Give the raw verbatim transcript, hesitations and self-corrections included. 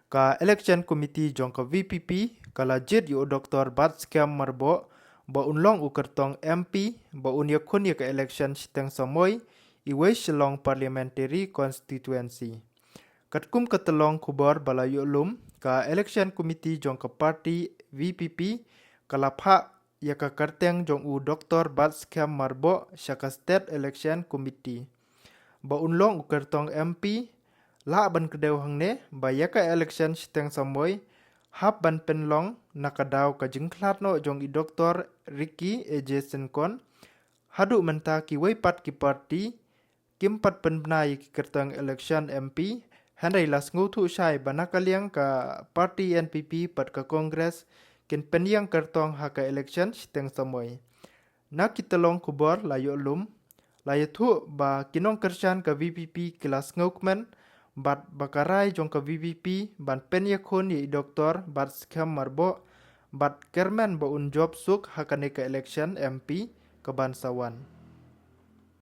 Ka Election Committee jong ka VPP ka la jied ïa u Dr Batskhem Myrboh ba un long u kyrtong MP ba un ïakhun ïa ka election shiteng samoi iwei Shillong Parliamentary Constituency. Katkum ka tyllong khubor ba la ïoh lum, ka Election Committee jong ka party VPP ka la phah ïa ka kyrteng jong u Dr Batskhem Myrboh sha ka State Election Committee ba un long u kyrtong MP. Lah ban kdew hangne ba ïa ka election shiteng samoi hap ban pynlong na ka daw ka jingkhlad noh jong i Dr Ricky A J Syngkon. Haduh mynta kiwei pat ki party kim pat pynbna ïa ki kyrtong election MP, hynrei la sngewthuh shai ba na ka liang ka party NPP bad ka Congress kin pynïeng kyrtong ha ka election shiteng samoi. Na ki tyllong khubor la ïoh lum, la ïathuh ba ki nongkyrshan ka VPP ki la sngewkmen bad ba ka rai jong ka VPP ban pynïakhun ïa i Dr Batskhem Myrboh bad kyrmen ba un jop suk ha kane ka election MP ka ban sa wan.